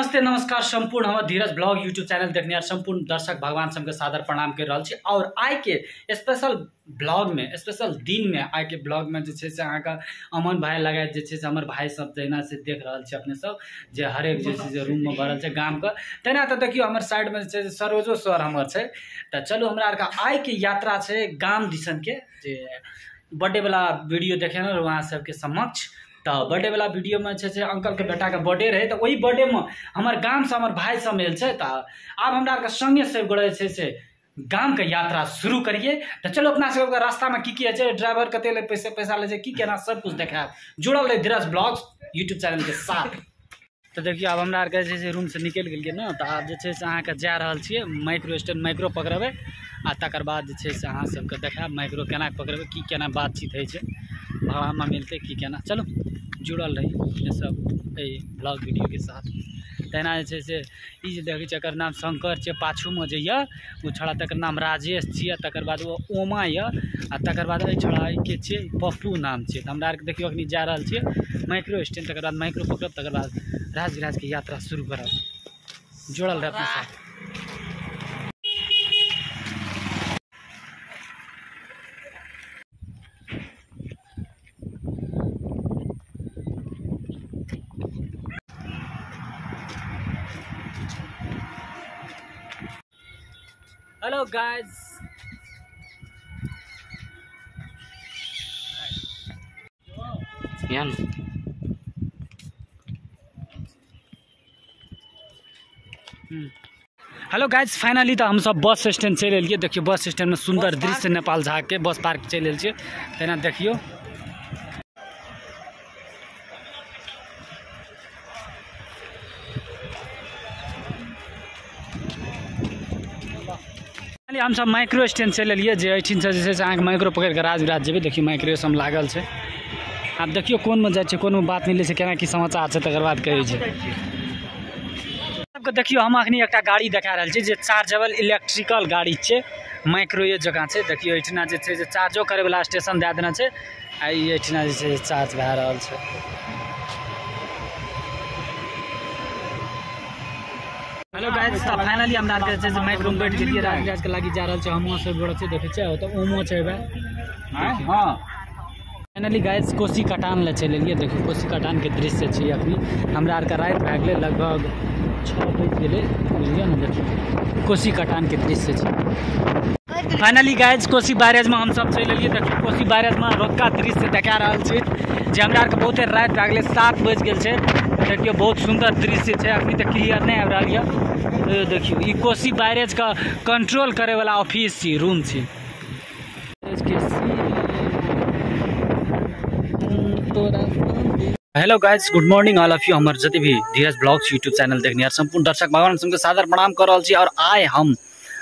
नमस्ते नमस्कार संपूर्ण हमर धीरज ब्लॉग यूट्यूब चैनल देखनिहार संपूर्ण दर्शक भगवान सबके सादर प्रणाम कर रहल छी। और आइ के स्पेशल ब्लॉग में स्पेशल दिन में आइ के ब्लॉग में जे छै से अहाँके अमन भाई लगायत जे छै से हमर भाई सब जहिना से देख रहल छी अपने सब जे हरेक जे छै से रूम में भरल छै गाम के तेना। तऽ देखियौ हमर साइड में जे छै सरोजो सर हमर छै। तऽ चलू हमरा आरके आइ के यात्रा छै गाम दिसन के जे बर्थडे वाला वीडियो देखेने रहू अहाँ सबके समक्ष। तऽ बर्थडे वाला वीडियो में जे छै अंकल के बेटा के बर्थडे रहे तऽ ओहि बर्थडे में हमर गाम से हमर भाई सब आयल छै। तऽ आब हमरा आरके संगे सब गोटे जे छै से गाम के यात्रा शुरू करिए। तऽ चलो अपना सबके रास्ता में की की होइ छै, ड्राइवर कते ले पैसा पैसा लै छै, की केना सब कुछ देखायब। जुड़ल रहे धीरज ब्लॉग यूट्यूब चैनल के साथ। तऽ देखियौ आब हमरा आरके जे छै रूम से निकलि गेलियै ने, तऽ आब जे छै से अहाँके जा रहल छियै माइक्रो स्टैंड माइक्रो पकड़बै आ तकर बाद जे छै से अहाँ सबके देखायब माइक्रो केना पकड़बै, की केना बातचीत होइ छै, भाड़ामे मिलतै की केना। चलू जुड़ल रही अपने सब एहि ब्लॉग वीडियो के साथ। तहिना जे छै से ई जे देखै छियै एकर नाम शंकर छै, पाछूमे जे यऽ ओ छोड़ा तकर नाम राजेश छियै, तकर बाद ओ ओमा यऽ आ तकर बाद एहि छोड़ा के छियै पप्पू नाम छियै। तऽ हमरा आरके देखियौ अखनी जा रहल छियै माइक्रो स्टैंड, तकर बाद माइक्रो पकड़ब, तकर बाद राजविराज के यात्रा शुरू करब। जुड़ल रहे अपने साथ। Hello guys, hello guys, finally तऽ हमसब बस स्टैंड चलि एलियै। देखियौ बस स्टैंड में सुंदर दृश्य नेपाल झाग के बस पार्क चलि एल छियै। तेना देखियौ हम सब माइक्रो स्टैंड चलि एलियै जे एहिठिनसँ जे छै से अहाँके माइक्रो पकड़ि कऽ राजविराज जेबै। देखियौ माइक्रो सब लागल छै। आब देखियौ कोनमे जाइ छै, कोनमे बात मिलै छै, केना की समाचार छै तकर बाद कहै छै सबके। देखियौ हम अखनी एकटा गाड़ी देखा रहल छी जे चार्जेबल इलेक्ट्रिकल गाड़ी छै, माइक्रोए जकाँ छै। देखियौ एहिठिना जे छै से चार्जो करैवला स्टेशन दए देने छै आ ई एहिठिना जे छै चार्ज भए रहल छै। हेलो गाइस, तऽ फाइनली हमरा आरके जे छै से माइक्रो में बैठ गेलियै, राजविराज के लागी जा रहल छै। हमहुँ सब गोटे छै, देखै छियै ओतऽ ओमो छै। हाँ फाइनली गाइस कोसी कटान लए चलि एलियै। देखियौ कोसी कटान के दृश्य छै। अखनी हमरा आरके राति भए गेलै, लगभग 6 बजि गेलै, बुझलियै ने। देखियौ कोसी कटान के दृश्य छै। फाइनली गाइस कोसी बैरेज में हमसब चलि एलियै। देखियौ कोसी बैरेज में रतुका दृश्य देखा रहल छी जे हमरा आरके बहुते राति भए गेलै, 7 बजि गेल छै। देखियौ बहुत सुंदर दृश्य छै, अखनी तऽ क्लियर नहि आबि रहल यऽ। देखियौ ई कोसी बैरेज के कंट्रोल करे वाला ऑफिस छी, रूम छी। Hello guys, good morning all of you. हमर जते भी धीरज ब्लॉग्स यूट्यूब चैनल देखनिहार संपूर्ण दर्शक भगवान सबके सादर प्रणाम कर रहल छी। और आइ हम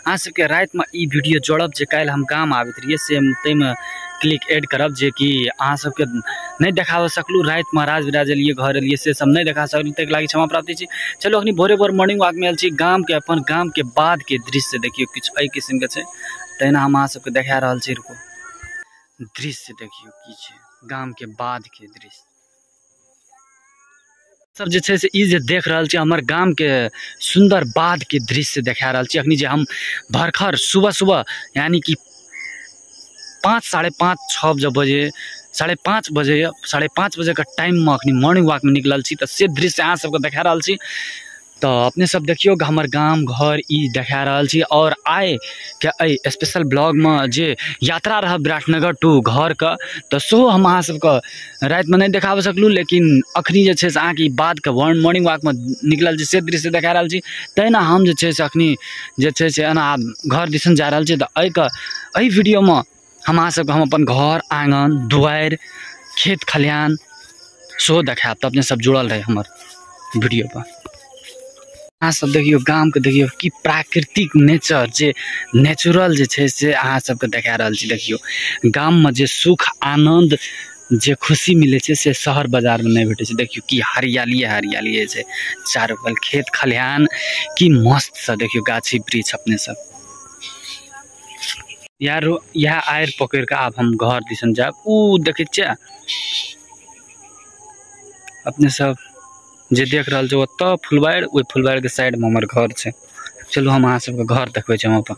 अहाँ सबके रातिमे ई वीडियो जोड़ब जे काल्हि हम गाम आबैत रहियै, से ताहिमे क्लिक एड करब जे कि अहाँ सबके नहि देखाबऽ सकलहुँ। रातिमे राजविराज एलियै, घर एलियै, से सब नहि देखा सकलहुँ, ताहिके लागि क्षमा प्राप्ति छी। चलू अखनी भोरे भोर मॉर्निंग वॉकमे आयल छी। गामके अपन गामके बादके दृश्य देखियौ किछु एहि किस्मके छै, तहिना हम अहाँ सबके देखा रहल छी। रुकू, दृश्य देखियौ की छै गामके बादके दृश्य सब जे छै से ई जे देख रहल छी हमर गामके सुंदर बाधके दृश्य देखा रहल छी। अखनी जे हम भरखर सुबह सुबह यानी कि 5, 5:30, 6 बजे, 5:30 बजे, 5:30 बजे के टाइममे अखनी मॉर्निंग वॉकमे निकलल छी, तऽ से दृश्य अहाँ सबके देखा रहल छी। तऽ अपने सब देखियौ हमर गाम घर ई देखा रहल छी। और आइ के एहि स्पेशल ब्लॉगमे जे यात्रा रहल विराटनगर टू घरके, तऽ सेहो हम अहाँ सबके रातिमे नहि देखाबऽ सकलहुँ, लेकिन अखनी जे छै से अहाँके ई बादके मॉर्निंग वॉकमे निकलल छी से दृश्य देखा रहल छी। तहिना हम जे छै से अखनी जे छै से एना आब घर दिसन जा रहल छी। तऽ एहि वीडियोमे हम अहाँ सबके हम अपन घर आँगन दुआरि खेत खलिहान सेहो देखायब। तऽ अपने सब जुड़ल रहे हमर वीडियो पर। अहाँ सब देखियौ गामके, देखियौ कि प्राकृतिक नेचर जे नेचुरल जे छै से अहाँ सबके देखा रहल छी। देखियौ गाममे जे सुख आनन्द जे खुशी मिलै छै से शहर बाजारमे नहि भेटै छै। देखियौ कि हरियाली हरियाली छै चारू बगल, खेत खलिहान की मस्तसँ देखियौ गाछी वृक्ष अपने सब। यार इएह आड़ि पकड़ि कऽ आब हम घर दिसन जायब। ओ देखै छियै अपने सब जे देख रहल छै ओतऽ फुलबाड़ि, ओहि फुलबाड़िके साइडमे हमर घर छै। चलू हम अहाँ सबके घर देखबै छी हम अपन।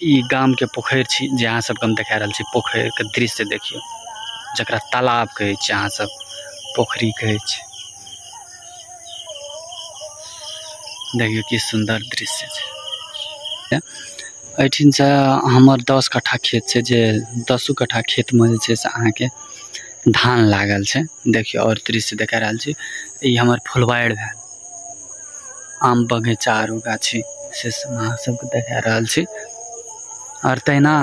ई गामके पोखरि छी जे अहाँ सबके हम देखा रहल छी। पोखरिके दृश्य देखियौ, जकरा तालाब कहै छी अहाँ सब, पोखरि कहै छी। देखियौ की सुन्दर दृश्य छै। एहिठिनसँ हमर 10 कट्ठा खेत छै, जे 10 कट्ठा खेतमे जे छै से अहाँके धान लागल छै। देखियौ और दृश्य देखा रहल छी। ई हमर फुलबाड़ि भेल, आम बगीचा आरो गाछी से सब अहाँ सबके देखा रहल छी। और तहिना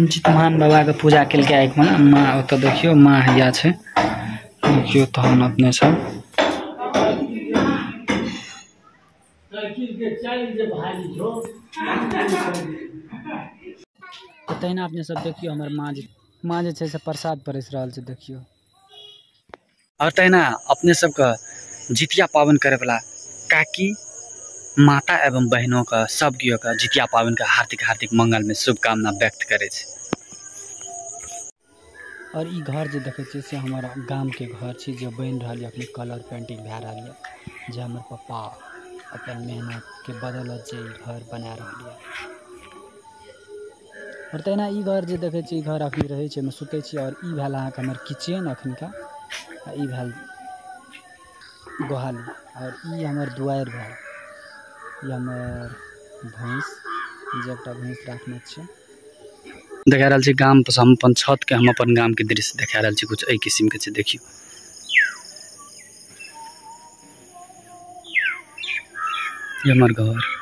जितमान बाबाके पूजा केलकै आँखिमे माँ। ओतऽ देखियौ माँ हैया छै, देखियौ तहन अपने सब। तहिना अपने सब देखियौ हमर माँ जे छै से प्रसाद परसि रहल छै, देखियौ। और तहिना अपने सबके जितिया पाबनि करैवला काकी माता एवं बहनों का सब केओ के जितिया पाबनि के हार्दिक हार्दिक मंगल में शुभकामना व्यक्त करै छै। और ई घर जे देखै छियै से हमर गामके घर छी, जे बनि रहल यऽ अखनी, कलर पेंटिंग भए रहल यऽ, जे हमर पप्पा अपन मेहनत के बदौलत जे ई घर बना रहल यऽ। और तहिना ई घर जे देखै छियै, ई घर अखनी रहै छै, एहिमे सुतै छी। और ई भेल अहाँके हमर किचन अखनका, आ ई भेल गोहाली, और ई हमर दुआरि भेल। ई हमर भैंस, जे एकटा भैंस राखने छियै। देखा रहल छी गाम पर हम अपन छत के, हम अपन गाम के दृश्य देखा रहल छी, कुछ एहि किस्म के छै। देखियौ ई हमर घर।